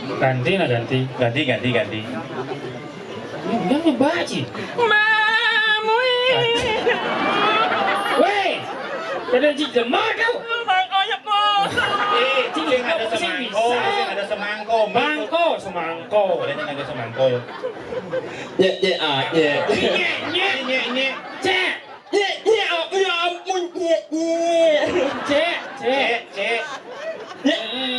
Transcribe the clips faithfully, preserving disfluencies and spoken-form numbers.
Ganti nah, ganti. Ganti, ganti, ganti. Jangan nyebaci. Mamui. Weh, kada cik lemah kau. Bang Oyep mo. Eh, cik ada semangko, cik ada semangko. Mangko, semangko. Ada semangko. Ye, ye, ah, ye. Nye, nye, nye, nye. Cek. Ye, ye, ah, ya ampun, ye, ye. Cek, cek. Cek, cek. Ye.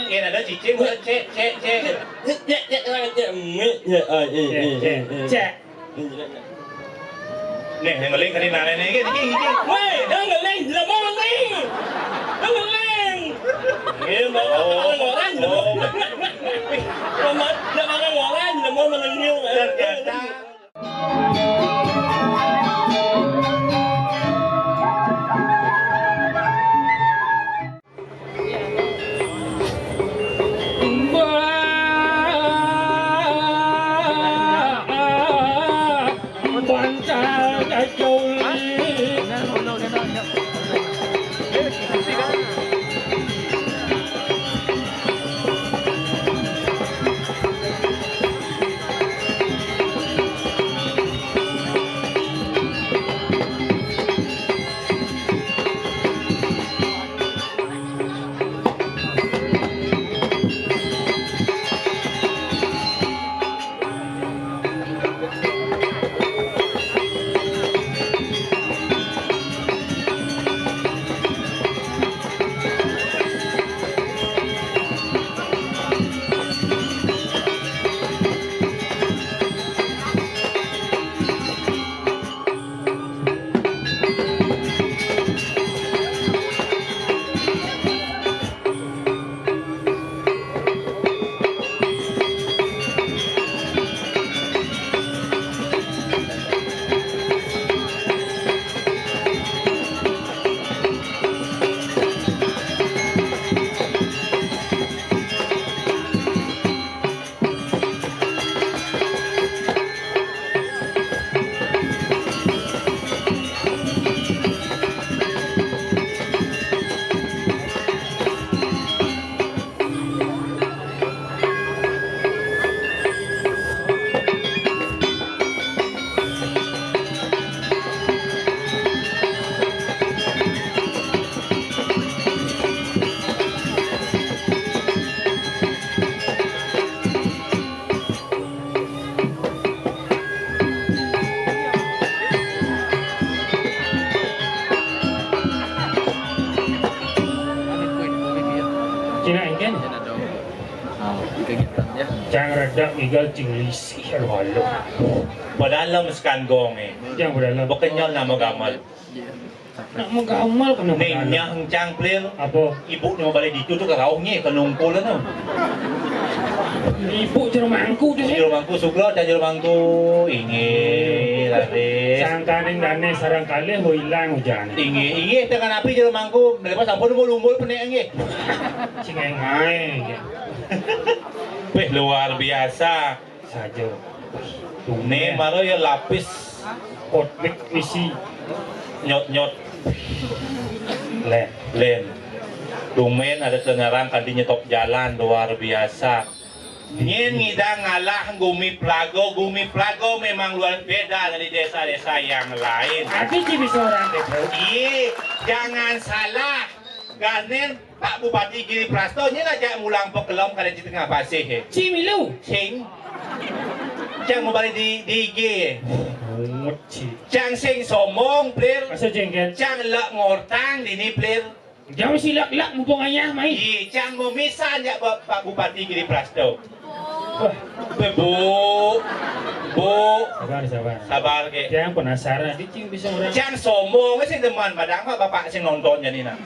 Ye, ada cicing, cek, cek, cek. Ye, ye, ye, ah, ye, ye, ye, ah, ye, ye, ye, ye. Cek. Nih, yang ngeling tadi nane nih, gini, gini, gini. Woi, yang ngeling, lemah ngeling. Yang ngeling. Iya, mau orang, orang, lemah. Lemah, lemah orang, lemah menengil. Ternyata. Cina engken? Cang redak igal cing lisih, aduh, aduh. Padahal lah mesekan gong, eh. Cang padahal lah. Bekenyal nama gamal. Nak menggamal kena. Ning menggamal. Nyah encang, Plir. Apa? Ibu nyo balik ditu tu kerauh nye, kenungkul tu. Ibu jero mangku tu, sih. Jero mangku, sugro, cang jero mangku. Inggih, laris. Sangkaning dane sarang kalih, mau ilang hujan. Inggih, inggih, tekan api jero mangku. Melepas ampun umbul-umbul penek, inggih. Cingengai, inggih. Weh, luar biasa. Saja. Nih, maro ya lapis. Potmik misi. Nyot-nyot. Len. Len. Tumen ada senyarang kanti nyetop jalan luar biasa. Nyen ngidang ngalah Gumi Pelago, Gumi Pelago memang luar beda dari desa-desa yang lain. Ati ci bisa orang desa. Iye, jangan salah. Ganen Pak Bupati Giri Prasto, nyen ajak mulang pekelom kada di tengah pasih, eh. Ci milu. Sing. Cang mau balik di, di I G, eh. Mungut, ci. Cang sing sombong, Plir. Masa jengkel? Cang lek ngortang dini, Plir. Jauh silak-lak mumpung ayah mai. Ih, cang mau misan ya, Pak, Pak Bupati Giri Prasto. Wah. Be, Bu. Bu. Sabar, sabar. Sabar, ke. Cang penasaran, di cing bisa orang. Cang sombong, sing demen, padahal mah bapak sing nonton jadi nah.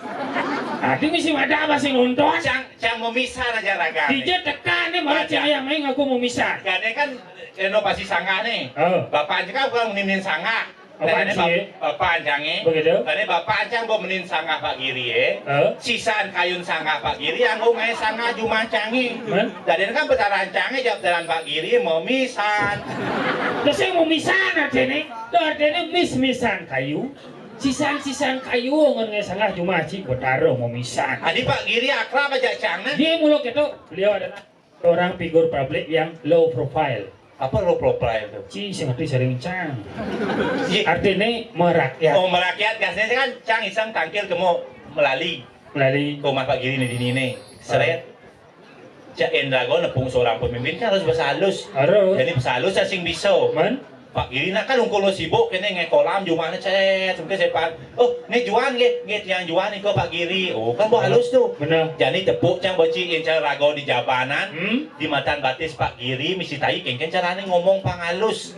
Ati misi ada apa sing nonton? Cang, cang mau misan aja raga. Dija tekan nih, malah cing ayah main ngaku mau misan. Karena kan renovasi sanggah nih. Oh. Bapak juga bukan ninin sanggah. Bapak Tadi Anci, bap-, eh? Bapak Ancang, eh? Begitu. Tadi Bapak Ancang mau menin sanggah Pak Giri, eh? Eh? Sisan kayun sanggah Pak Giri, anggo ngai sanggah jumah Ancang, eh? Men? Tadi kan betara Ancang, eh, jawab jalan Pak Giri, mau misan. Terus yang mau misan aja nih. Tuh artinya mis-misan kayu. Sisan-sisan kayu, ngon ngai sanggah jumah Aci, betara mau misan. Adi Pak Giri akrab aja Ancang, nah? Dia muluk itu, beliau adalah Orang figur publik yang low profile. Apa low profile tuh? Ci, sing ngerti sering cang. Iya. Artinya merakyat. Oh, merakyat, biasanya kan cang iseng tangkil ke mau melali. Melali. Ke rumah Pak Giri nih, dini nih. Seret. Cak Endragon nepung seorang pemimpin kan harus bahasa halus. Harus. Jadi bahasa halus sing bisa. Man? Pak Giri nak kan ungkul sibuk kene nge kolam jumahnya cet. Mungkin saya Pak, "Oh, ini Juan nggih, nggih tiang Juan iko Pak Giri." Oh, kan buat halus tuh. Bener. Jadi tepuk cang beci yang cara rago di jabanan, hmm? Di matan batis Pak Giri misi tai kengken carane ngomong pang halus.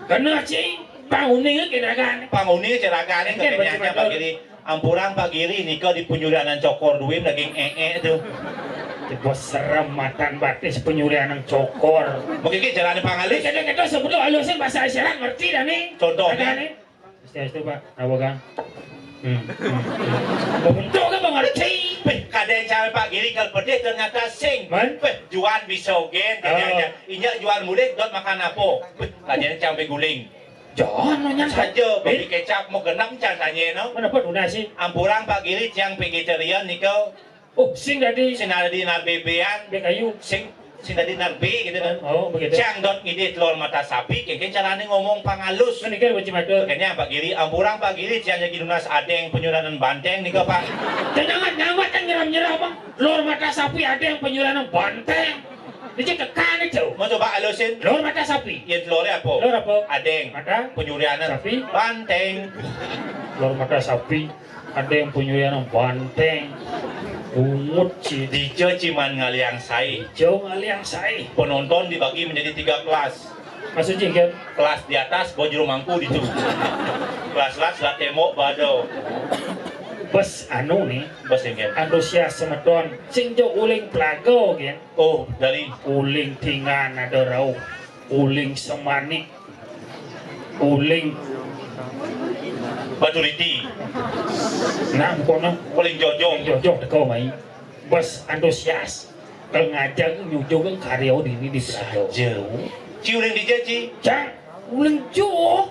Kena cing, pang uning ke dagan. Pang uning ceragane. Kengken kengken beci Pak Giri. Ampurang Pak Giri nika di penyurianan cokor duim daging ee tuh. Bos serem matan batis penyurianan cokor. Mungkin ki jalan pangalih. Kita kita sebelum halusin bahasa isyarat ngerti dah nih. Contohnya? Ada nih. Istilah itu Pak, apa kan? Hmm. Hmm. Bentuk kan mengerti. Peh, kadang cara Pak Giri kalau pedih ternyata sing. Man? Peh, juan bisa gen. Oh. Inyak juan mudik dot makan apa? Peh, kadang campur guling. Jangan nanya saja, beli kecap mau genep can tanya no. Mana pun udah sih. Ampurang Pak Giri tiang vegetarian nika. Oh, sing tadi. Sing tadi narbebean. Bekayu. Sing sing tadi narbe gitu kan. Oh, begitu. Cang dot ngide telur mata sapi, kengken carane ngomong pangalus. Kan ikan bocah matur. Kayaknya Pak Giri, ampurang Pak Giri, tiang jadi lunas adeng penyuranan banteng nika Pak. Jangan nyamat kan nyeram-nyeram bang. Telur mata sapi adeng penyuranan banteng. Dicek tekan itu. Mau coba alusin? Lor mata sapi. Yang telurnya apa? Lor apa? Adeng. Mata? Penyurianan. Sapi? Banteng. Lor mata sapi. Adeng penyurianan banteng. Bungut sih. Dijo ciman ngaliang sai. Dijo ngaliang sai. Penonton dibagi menjadi tiga kelas. Maksudnya kan? Kelas di atas bojro mangku ditu. Kelas-kelas lah tembok bado. Bos anu nih. Bos yang kan? Antusias semeton. Sing jo uling pelago kan? Oh, dari uling tingan ada rauh, uling semanik, uling baturiti. Nah, kono uling jojong. Jojong teko mai. Bos antusias. Kalau ngajak nyujung kan karya dini di sajo. Ci uling dija ci. Cang, uling jo.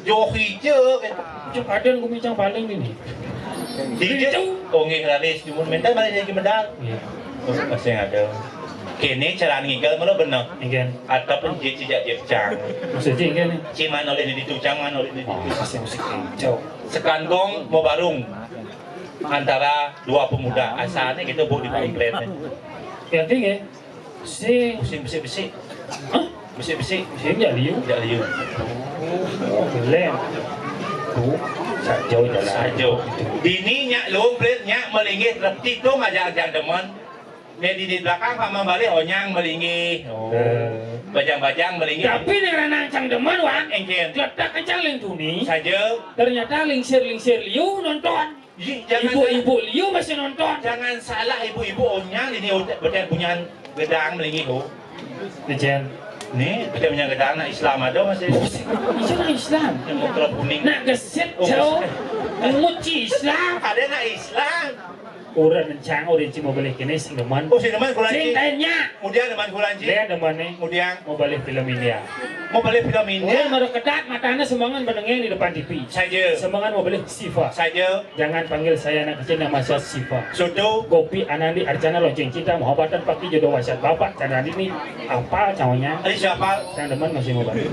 Joh hija kan. Cuk aden gumi cang paling ini. Hija. Oh nggih laris jumun mental balik lagi medal. Iya. Oh, masih ada. Kene cara ngigal mana bener. Ingin. Ataupun dia cijak dia cang. Maksudnya ingin. Ciman oleh di tucang man oleh di. Oh, masih musik hijau. Sekandong mau barung antara dua pemuda asalnya gitu bu di komplek. Yang tinggi. Sing. Sing besi-besi. Hah? Besi-besi. Sing jak liu. Jak liu. Oh, belum. Tuh, sajo jalan. Sajo. Dini nyak lom pelit nyak melinggih reti tu ngajak ajak demen. Nek di, di belakang pak mambalih onyang melinggih. Oh. Eh. Bajang-bajang melinggih. Tapi nek ranang cang demen wan. Engken. Kletak kencang ling tuni. Sajo. Ternyata lingsir-lingsir liu nonton. Ih, jangan ibu-ibu liu masih nonton. Jangan salah ibu-ibu onyang ini udah betul punya gedang melingi ho. Ni Jen. Ni betul punya gedang nak Islam ada masih. Islam Islam. Yang mau kuning. Nak gesit oh, jauh. Menguci Islam. Ada nak Islam. Orang rencang orang cuma boleh kena sing demen. Oh, sing demen kurang sing tanya. Kemudian demen kurang cik. Dia demen ni. Kemudian. Mau balik film India. Mau balik film India. Orang baru ketat matanya semangat menengah di depan T V. Saja. Semangat mau balik Siva. Saja. Jangan panggil saya anak kecil nama saya Siva. Soto. Gopi Anandi Arcana Lonceng Cinta Muhabatan Pakti Jodoh Wasiat Bapak Chandra ini apa cawanya? Ada siapa? Yang demen masih mau balik.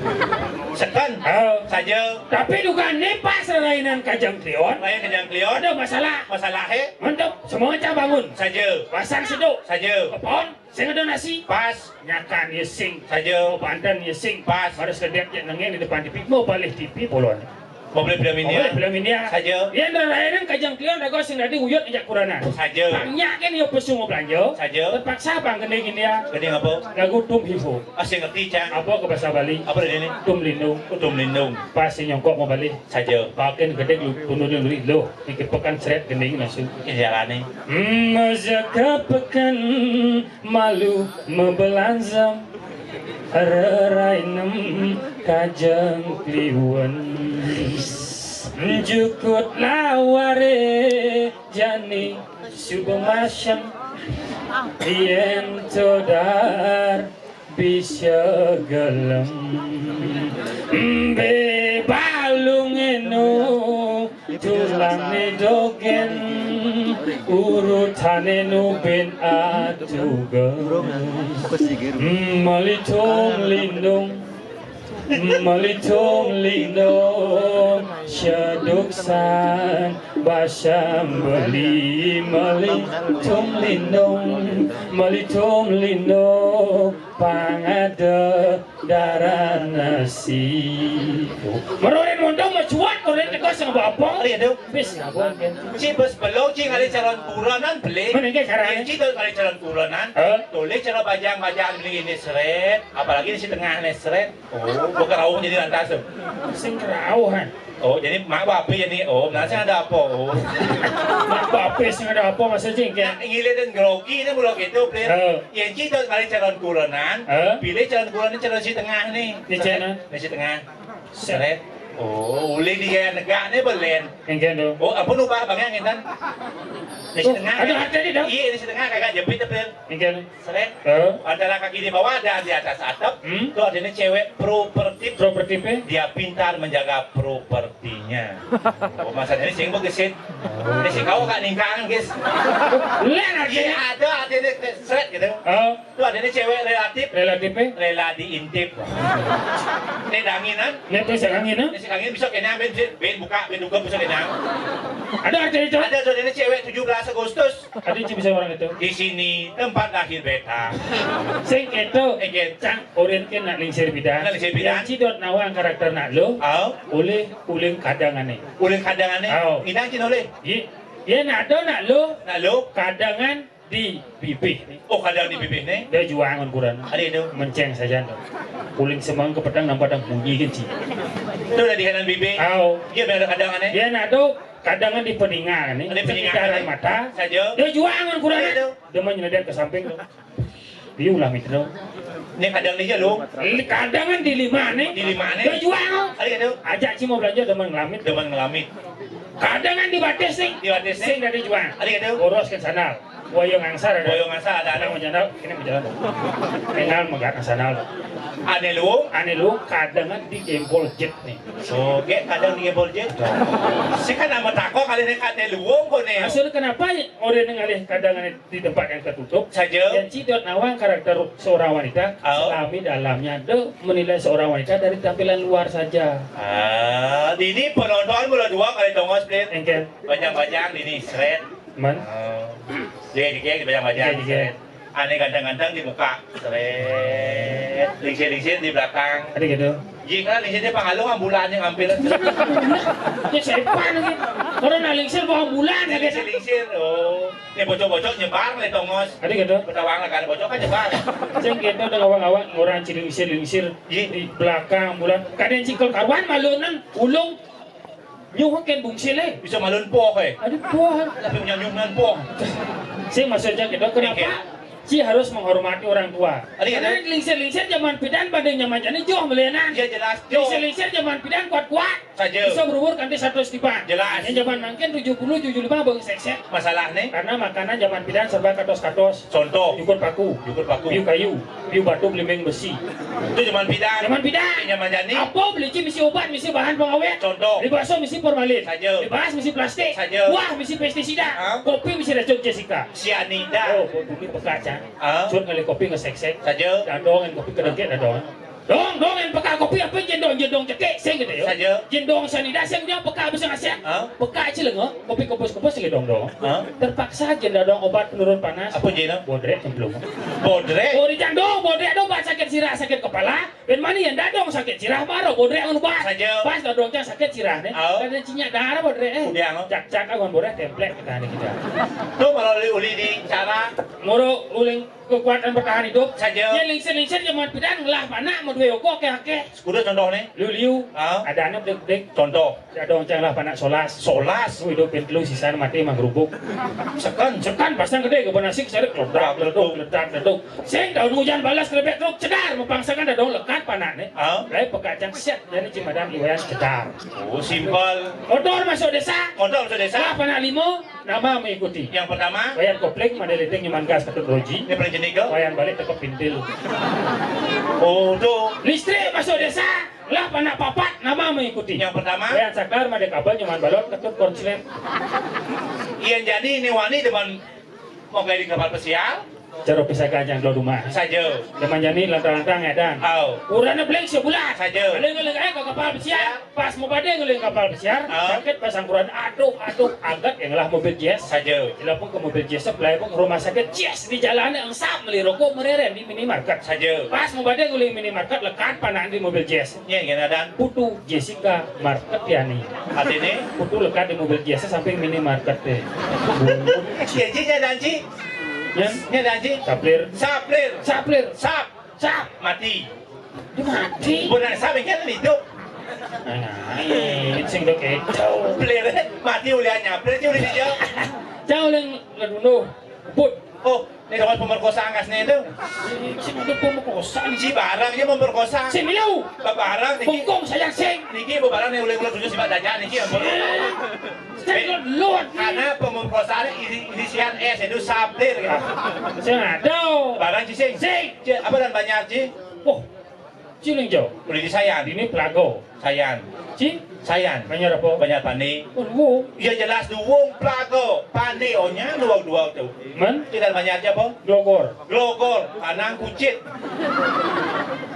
Sekan. Oh. Saja. Tapi juga ni pas lainan kajang trion. Lain kajang trion. Ada masalah. Masalah he. Mantap. Semua cah bangun. Saja. Pasang seduk. Saja. Kepon. Sing ada nasi. Pas. Nyakan ya sing. Saja. Mau banten ya sing. Pas. Baru sedek je nengeng di depan T V. Mau balik T V bolon. Mau beli film India. Mau beli film India. Saja. Yang dah lain kajang trion rago sing tadi uyut ajak kuranan. Saja. Banyak kan ya pesu mau belanja. Saja. Terpaksa bang gending India. Gending apa? Lagu Tum Hiho. Asing ngerti cang. Apa ke bahasa Bali? Apa dia ni? Tum Lindung. Oh, Tum Lindung. Pas si nyongkok mau balik. Saja. Pakai gede lu, tunur lu, lu. Iki pekan seret gending masuk. Iki jalane. Maja ka peken malu mabelanja rerainem kajeng kliwen. Jukut laware jani suba masem yen todar bisa gelem mbe balung eno tulang ne dogen Urutané nu bén atuga. Melitung lindung, melitung lindung, seduksan basam beli. Melitung lindung, melitung lindung, pangada darah nasi. Merorin mondong macuat, merorin tegas sama bapak. Iya, tuh. Bis, ngabon, kan? Ci bes belum, ci ngalih calon kurenan, beli. Mana ke caranya? Iya, ci tuh ngalih calon kurenan. Hah? Tulis cara bajang-bajang beli ini seret, apalagi di si tengah nih seret. Oh, bukan rauh jadi lantas tuh. Sing kerauhan. Oh, jadi mak bapi jadi, oh, berarti ada apa? Oh. Mak bapi sing ada apa maksudnya, kan? Nah, ngilir dan grogi ini mulai gitu, beli. Hah? Yang ci tuh ngalih calon kurenan, hah? Pilih calon kurenan, calon si tengah nih. Di sana? Di si tengah. Seret. Oh, ulih dia negak nih belen. Engken tuh. Oh, apa lupa bang yang intan? Di si tengah. Ada hati di dong. Iya, di si tengah kagak jepit tuh, belen. Engken. Seret. Hah? Antara kaki di bawah dan di atas atap, hmm? Tuh artinya cewek properti. Properti pe? Dia pintar menjaga propertinya. Oh, masa ini sing begesit. Ini si kau kak ningkangan, guys. Len artinya. Iya, ada artinya seret gitu. Hah? Tuh, ada nih cewek relatif. Relatif, eh? Rela diintip. Ini danginan. Ini tuh si danginan. Ini si dangin bisa kena ambil, bisa, bin buka, bin buka bisa kena. Ada artinya itu? Ada tuh, ini cewek tujuh belas Agustus. Ada sih bisa orang itu. Di sini tempat lahir beta. Sing itu. Engken. Cang, orin ke nak lingsir bidan. Nak lingsir bidan. Yang cidot nawang karakter nak lo. Oh. Oleh, oleh kadangan nih. Oleh kadangan nih. Oh. Ngidang cina oleh. Iya. Iya, nak do nak lo. Nak lo. Kadangan di bibih ni. Oh, kadang di bibih ni. Dia juangan kurang. Ada tu. Menceng saja tu. Kuling semang ke petang nampak dah bunyi kan, ci. Tu dah di kanan bibih. Au. Dia biar ada kadang ni. Dia nak tu kadangan di peninga ni. Di peninga ni. Sekitaran mata. Saja. Dia juangan kurang. Ada tu. Dia menyeledak ke samping tu. Dia ulah mitra. Ni kadang ni je lu. Kadangan di lima ni. Di lima ni. Dia juangan. Ada tu. Ajak ci mau belanja demen ngelamit. Demen ngelamit. Kadangan di batis ni. Di batis ni. Sing dari juang. Ada tu. Boros ke sandal. Boyong angsar ada. Boyong angsar ada. Ada mau jalan, ini mau jalan. Kenal megat sandal. Ane luung. Ane luung kadangan di gempol jet ni. So, ge kadang di gempol jet. Saya kan nama tako kali ni kate luung ko ni. Asal kenapa orang yang ngalih kadangan di tempat yang tertutup? Saja. Yang cidot nawang karakter seorang wanita. Oh. Selami dalamnya ada menilai seorang wanita dari tampilan luar saja. Ah, ini penonton mula dua kali tongos, Blit. Engken. Bajang-bajang ini, seret. Man? Oh. Dia, dia, dia bajang-bajang. Dia, dia. Seret. Ane ganteng-ganteng di muka. Seret. Lingsir-lingsir di belakang. Ada gitu. Jika lingsir dia pangalung ambulan yang hampir. Ya sepan lagi. Orang nak lingsir bawa ambulan ya, lingsir, oh. Ini bocok-bocok nyebar nih tongos. Ada gitu. Betawang lah kan bocok kan nyebar. Sing gitu udah ngawang-ngawang orang ci lingsir-lingsir di belakang ambulan. Kadang cingkel karuan malunan ulung. Nyuh kan bungsil, eh. Bisa malun poh, eh. Aduh, poh. Tapi punya nyuh nan poh. Sing maksudnya gitu, kenapa? Iya. Ci harus menghormati orang tua. Ada gitu. Karena lingsir-lingsir zaman pidan banding zaman jani joh melenan. Iya, jelas, joh. Lingsir-lingsir zaman pidan kuat-kuat. Saja. Bisa berumur kanti satu setipan. Jelas. Yang zaman mangkin tujuh puluh, tujuh lima bang seksek. Masalah nih. Karena makanan zaman pidan serba katos-katos. Contoh. Jukut paku. Jukut paku. Piu kayu. Piu batu belimbing besi. Itu zaman pidan. Zaman pidan. Zaman jani. Apa beli ci misi obat, misi bahan pengawet. Contoh. Di bakso misi formalin. Saja. Di beras misi plastik. Saja. Buah misi pestisida. Hah? Kopi misi racun Jessica. Sianida. Oh, bumi peka, Cang. Hah? Cut ngalih kopi ngeseksek. Saja. Dadong yang kopi kedekit dadong. Dong, dong yang peka kopi apa jendong, jendong cekik, sing gitu ya. Saja. Jendong sianida, sing dia peka bisa ngasih. Hah? Peka ci lenga, kopi kebus-kebus lagi dong, dong. Hah? Terpaksa jendong obat penurun panas. Apa jendong? Bodrek cemplung. Bodrek? Oh, di jandong, bodrek dong obat sakit sirah, sakit kepala. Ben mani yang dadong sakit sirah baru bodrek anu bas. Saja. Bas dadong cang sakit sirah nih. Au. Kada cinya darah bodrek, eh. Udah, au. Cak-cak awan bodrek templek kita nih kita. Tuh kalau uli, uli di cara. Moro uling kekuatan bertahan hidup. Saja. Ya lingsir-lingsir zaman pidan ngelah panak mau dua oko akeh-akeh. Kuda contoh nih. Liu-liu. Au. Ada anak bedek-bedek. Contoh. Dadong cang lah panak solas. Solas. Wih, hidup pintelu sisan mati manggerubuk. Sekan. Sekan pasang gede ke nasi kesari ledak leduk ledak leduk. Sing daun hujan balas kelebek truk cedar mepangsakan dadong lekat panak nih. Hah? Lai peka cang siat jadi cimadan iwayan cedar. Oh, simpel. Motor masuk desa. Motor masuk desa. Lah panak lima, nama mengikuti. Yang pertama. Wayan kopling, made leting nyaman gas ketut roji. Ini paling jenik ke? Wayan balik tekep pintil. Oh, tuh. Listrik masuk desa. Lah, anak papat nama mengikuti. Yang pertama? Wayan Saklar, Madé Kabel, Nyoman Balon, Ketut Konslet. Yén jani né wani demen mengké di kapal pesiar. Cara pisah ganjang dua rumah. Saja. Demen jani lantang-lantang édan. Au. Urané beling sebulan. Saja. Ngeling-ngeling aé ka kapal pesiar. Ya. Pas mau badé ngeling kapal pesiar, au, sakit pasang kuran. Aduh, aduh, angkat yang lah mobil Jazz. Saja. Jelapung ke mobil Jazz, sebelah pun rumah sakit Jazz di jalannya engsap meli rokok mereren di minimarket. Saja. Pas mau badé ngeling minimarket, lekat panaan di mobil Jazz. Nyén, nyén adan? Putu Jessica Marketiani. Artiné? Putu lekat di mobil Jazz samping minimarket deh. Bungut. Nyén, Ci, nyén adan, Ci? Nyén? Nyén adan, Ci? Saplir. Saplir. Saplir. Sap. Sap. Mati. Dia mati. Benar, sap kan hidup. Nah, sing do kéto. Plir mati uliannya. Plir, Ci, ulian dijawab. Cau leng ledunuh. Put. Oh, ini dapat pemerkosaan kasné itu. Sing ada pemerkosaan. Si barang dia memperkosa. Si milu. Barang niki. Bungkung sayang sing. Niki barang yang ulah-ulah tujuh sifat dajah niki, ampun. Sing luar. Karena pemerkosaan ini, inisial S itu saplir, ya. Sing ada. Barang, Ci, sing. Sing. Ci, apa dan banyak, Ci? Oh, Ci leng jauh. Udah di Sayan. Ini Pelago. Sayan. Ci? Sayan. Banjar apa? Banjar Pané. Oh, luwung. Ya jelas luwung, Pelago, Pané, onya luwung dua tuh. Men? Ci dan banyak aja apa? Glogor. Glogor, kandang kucit.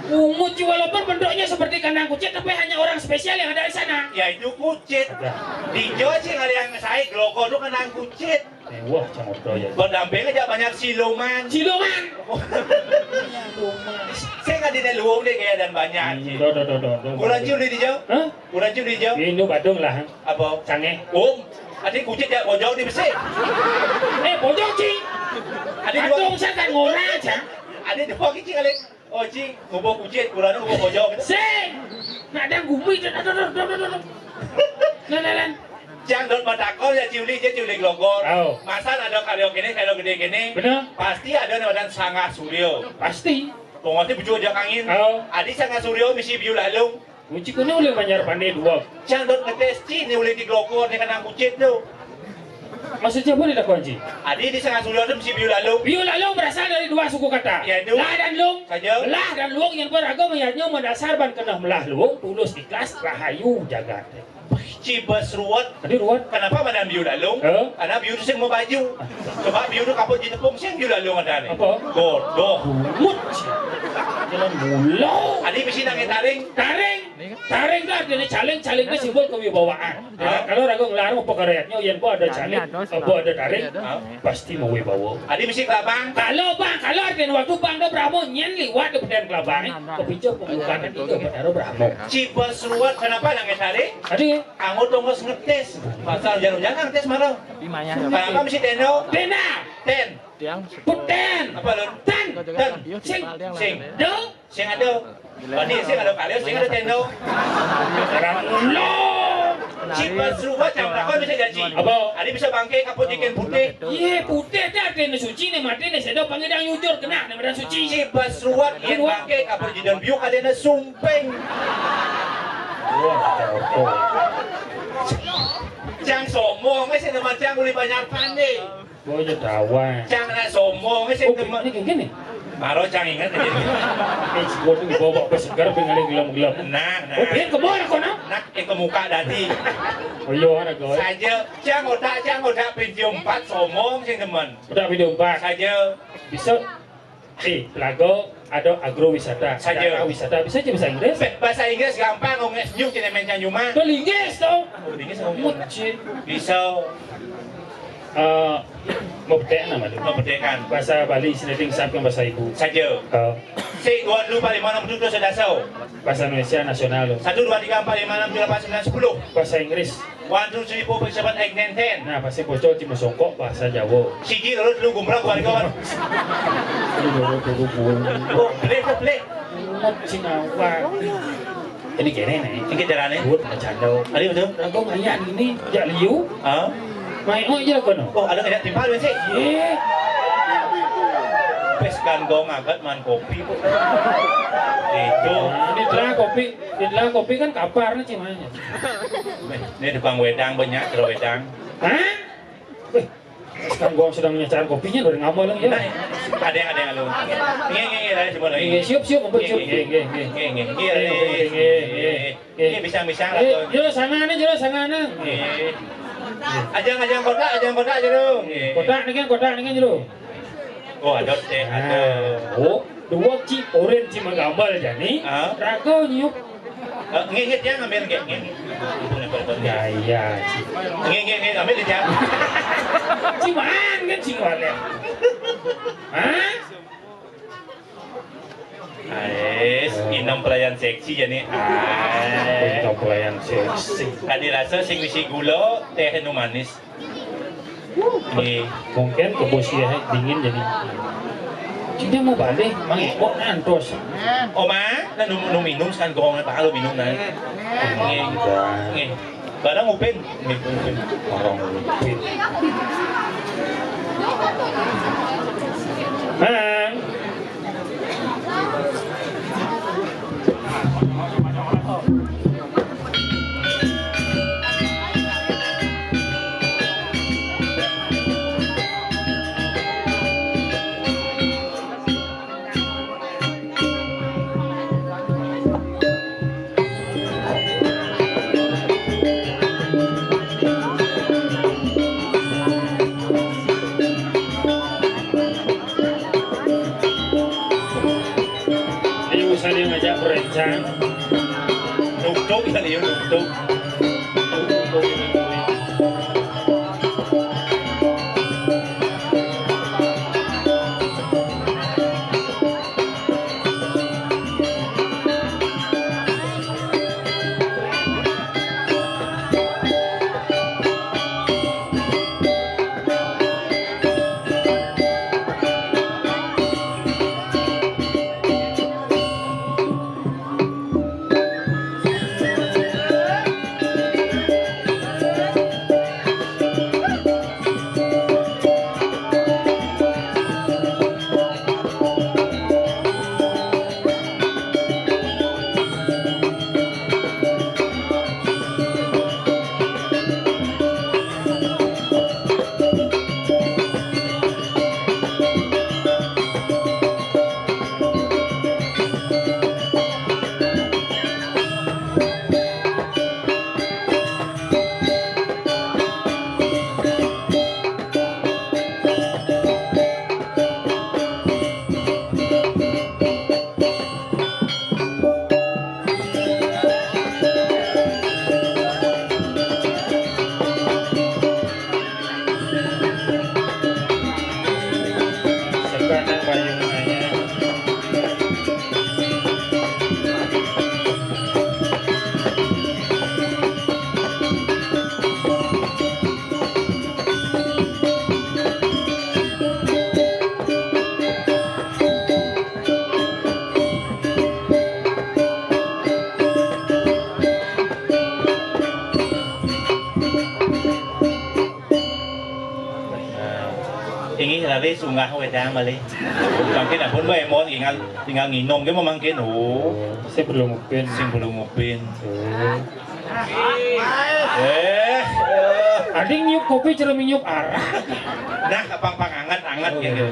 Bungut, Ci, walaupun bentuknya seperti kandang kucit, tapi hanya orang spesial yang ada di sana. Ya itu kucit. Ada. Di Jawa sih nggak ada yang saya, Glogor tuh kandang kucit. Eh, wah, cang odo ya. Berdamping aja banyak siluman. Siluman. Saya nggak di luwung deh kayak dan banyak. Hmm, do, do, do, do, do. Kurang cium di Jawa? Hah? Kurang cium di Jawa? Ini Badung lah. Apa? Cangé. Om, adi kucit ya bojong di besi. Eh, bojong, Ci. Adi dua. Badung saya kan ngora aja. Adi dua kici kali. Oh, Ci, ngubuh kucit, kurangnya ngubuh bojong. Sing. Nak ada gumi, do, do, do. Nah, nah, nah. Cang dot matakon ya, Ci Uli, Ci Uli Glogor. Au. Masa ada karya kéné, karya gedé kéné. Bener. Pasti ada namanya Sangah Suryo. Pasti. Pengoti bucu aja kangin. Au. Adi Sangah Suryo misi biu lalung. Kunci kuné uling Banjar Pané dua. Cang dot ngetés, Ci, né uling di Glogor, né kandang kucit tuh. Maksudnya apa nih, Ci? Adi di Sangah Suryo tuh misi biu lalung. Biu lalung berasal dari dua suku kata. Ya, itu. Lah dan lung. Saja. Lah dan lung yang beragam ayatnya mendasar ban keneh melah luwung, tulus ikhlas, rahayu jagat. Ci bas ruwet. Adi ruwet. Kenapa mana biu lalung? Hah? Karena biu itu sing mau baju. Coba biu itu kaput di tepung, sing biu lalung ada nih. Apa? Godoh. Bungut. Jalan bulau. Adi misi nangé taring. Taring. Taring itu artinya caling, caling itu simbol kewibawaan. Hah? Kalau ragu ngelarang pekaréatnya, yang ada caling, ada taring. Hah? Pasti mau wibawa. Adi misi kelabang. Kalau bang, kalau artinya waktu bang ada Brahmo, nyén liwat di Peten Kelabang, kepicu pembukaan itu Betara Brahmo. Ci bas ruwet, kenapa nangé taring? Adi. Anggo tongos ngetés. Pasal hujan-hujan ngetés marang. Kenapa misi tenda? Tenda. Ten. Puten. Apa lu? Ten. Ten. Sing. Sing. Do. Sing ada. Tadi sing ada kali, sing ada tenda. Orang ulo. Ci bas ruwet, cang lakon bisa jadi. Apa? Adi bisa bangké kaput ikan putih. Iya, putih ada, ada suci nih, mati nih, saya pangidang jujur kena nih, badan suci. Ci bas ruwet, iya bangké kaput jidon biuk ada sumping. Wah, cocok. Cang sombong, eh, sing demen cang uli Banjar Pané. Oh, iya, dawan. Cang nak sombong, eh, sing demen. Ini gini. Baru cang ingat aja. Terus gua tuh bawa bawa segar, pengen gelem-gelem. Nah, nah. Oh, dia ke bawah, kono? Nak, eh, ke muka dadi. Oh, iya, ada gawe. Saja, cang otak, cang otak video empat sombong, sing demen. Udah video empat. Saja. Bisa. Eh, Pelago ada agrowisata. Saja. Wisata, bisa aja bahasa Inggris. Ba-, bahasa Inggris gampang, wong senyum, cina main canyuman. Tuh, linggis, tuh. Oh, linggis, oh. Muci. Bisa. Eh, mau petek nama tu? Mau petekan. Bahasa Bali, sinating sab kan bahasa ibu. Saja. Eh. Si, dua, dua, empat, lima, enam, tujuh, sebelas. Bahasa Indonesia nasional tu. Satu, dua, tiga, empat, lima, enam, tujuh, delapan, sembilan, sepuluh. Bahasa Inggris. One, two, three, four, five, seven, eight, nine, ten. Nah, pasti bocor cuma songkok bahasa Jawa. Siji, lurus, lu gumbrang, keluarga, wan. Lu lurus, lu gumbrang. Oh, boleh, boleh. Ingat sing awak. Ini kene nih. Ini caranya. Buat bercanda. Tadi betul? Aku ngayah ini, jak liu. Hah? Main, oh iya, kono. Oh, ada ngajak timpal, sih? Iya. Pes kan gong agat man kopi, kok. Itu. Ini telah kopi. Di dalam kopi kan kapar nih, cimanya. Ini tukang wedang banyak, tukang wedang. Hah? Wih, sekarang gua sedang nyecar kopinya, udah ngambang lagi ya. Nah, ada yang, ada yang lu. Iya, iya, iya. Nggih, siup, siup, ampun, siup. Nggih, nggih, nggih. Nggih, nggih. Nggih, nggih, nggih. Nggih, bisa, bisa. Eh, jero sangane, jero sangane. Nggih. Ajang, ajang kotak, ajang kotak jero. Nggih. Kotak niki, kotak niki jero. Oh, ada teh, ada. Oh, dua ci oren ci menggambal jani. Ah. Raga nyiup. Eh, nggih, nggih, tiang ambil, nggih, nggih. Ibu nempel, nggih. Ya, iya, ci. Nggih, nggih, nggih, ambil, tiang. Ci maan kan, ci wale. Hah? Ais, inem pelayan seksi jani. Ais. Inem pelayan seksi. Kadi rasa sing isi gula, teh nu manis. Nggih. Mungkin kebus ya dingin jadi. Cuma mau balik, mang kok ngantos. Oma, nah nu, nu minum sekarang gong apa lu minum nah. Nggih. Nggih. Barang Upin. Nggih, Upin. Barang Upin. Mang. Ini usah dia ngajak berencang. Nuktuk kali ya, nuktuk. Sekarang payung Inggih lali sunggah wédang malih. Mangkin ampun waé mon tinggal, tinggal nginum gé mangkin. Oh, sing belum ngupin. Sing belum ngupin. Oh. Eh. Ading nyiup kopi cara nyiup arak. Nah, kapang panganget-anget gitu.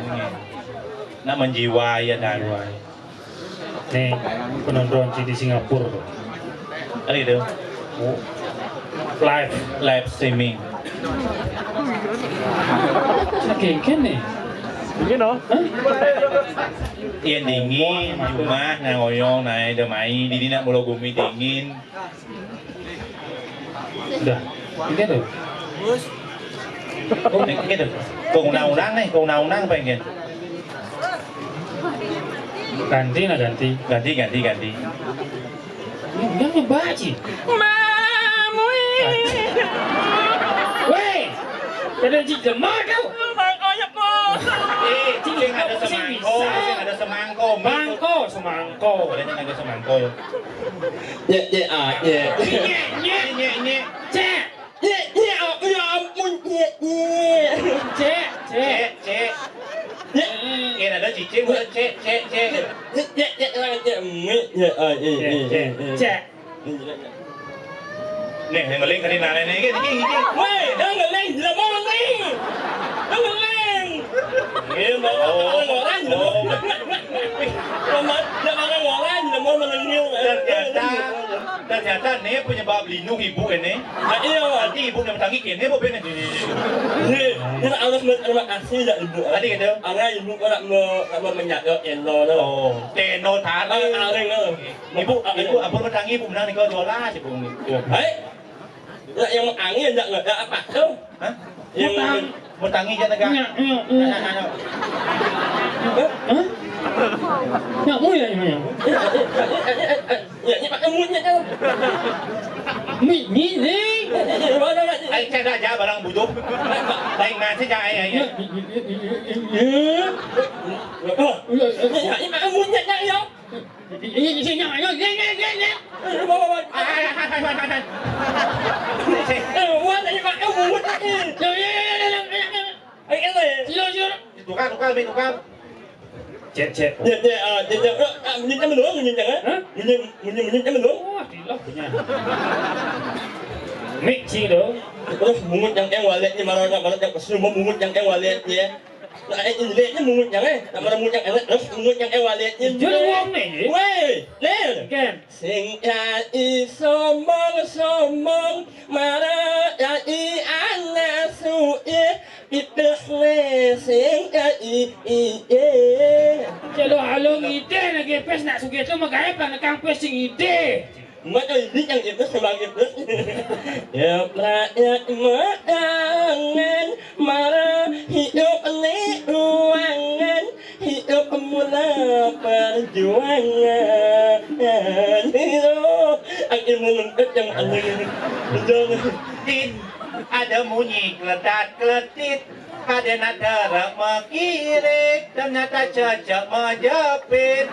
Nak menjiwai ya dan. Nih, penonton di Singapura. Ada itu. Oh. Live, live streaming. Saking kene. Mungkin oh. Hah? Iya dingin, cuma nah ngoyong, nah ada mai, di nak mula bumi dingin. Udah. Ini tuh. Oh, ini tuh. Ke undang-undang nih, ke undang-undang pengen. Ganti nah ganti. Ganti, ganti, ganti. Ini udah nyoba aja. Mamui. Weh, ada di demak kau. Bang Oyap mau. Eh, sing ada semangko, sing ada semangko. Mangko, semangko. Ada yang ada semangko ya. Nyek, nyek, ah, nyek. Nyek, nyek. Nyek, nyek, nyek. Cek. Nyek, nyek, ah, ya ampun, nyek, nyek. Cek, cek. Cek, cek. Nyek. Nyek, ada cicing, cek, cek, cek. Nyek, nyek, nyek, nyek, nyek, nyek, ah, eh, eh, eh, eh. Cek. Nih, yang ngeling tadi nane nih, gini, gini, gini. Weh, yang ngeling, tidak mau ngeling. Yang ngeling. Eh, malah orang-orang, oh. Malah orang, malah orang, malah orang. Ternyata, ternyata ini penyebab linu ibu ini. Nah, iya. Nanti ibu yang bertanggi kene, bu, bene. Ini, ini harus terima kasih ya ibu. Tadi gitu. Karena ibu kok nak me-, nak me-, menjaga Eno, no. Oh, Teno tarik. Ah, tarik, no. Ibu, ah, ibu, iya. Ampun bertanggi, ibu menang nih, kau dolar sih, bu. Iya. Hai. Nak yang angin, nak, nak apa tu? Hah? Yang utang. Bertanggi je negak. Nyak, nyak, nyak. Hah? Nyak mu ya, nyak, nyak. Ya, ni pakai mulut nyak tu. Mi, mi, ni. Mana nak? Ai, saya dah ajar barang bujuk. Lain masa je, ai, ai, ai. Nyak, nyak, nyak, nyak, nyak. Oh, ya, ya, ya. Ni, ni pakai mulut nyak, nyak, ya. Ini, ini, ini, ini, ini, ini. Eh, bawa, bawa. Ah, ah, ah, ah, ah, ah. Eh, wah, tadi pakai mulut ni. Ya, ya, ya, ya, ya, ya, ya. Eh, eh, eh. Sila, sila. Tukar, tukar, Mik, tukar. Cek, cek. Ya, ya, ah, ya, ya. Eh, ah, minyak belum, minyak, eh? Hah? Minyak, minyak, minyak belum? Wah, gila punya. Mik, sini dong. Terus mungut yang, yang waletnya, marah, marah, yang kesel, mau mungut yang, yang waletnya. Nah, eh, ini dia mungut yang, eh. Nak marah mungut yang, eh. Terus mungut yang, eh, waletnya. Dia wong ni, eh. Weh, Lil. Kan? Sing ai sombong-sombong, marah ai anak suye, pipis le sing ai iye. Kalau halong ide lagi pes nak suge tu, magai pang kang pes sing ide. Mat ai ni yang itu sebab itu. Ya, rakyat makangan, marah hidup ni ruangan. Hidup mula perjuangan. Hidup. Ang ilmu lengkap yang aneh ini. Betul. Tit, ada munyi kletat kletit. Kadena dara makirik, ternyata cecek majepit.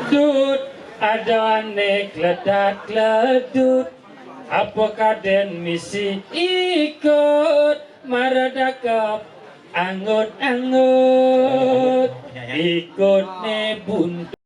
Dut, ada ane kletat kledut. Apa kaden misi ikut? Maradakep angut-angut, ikut ne buntu.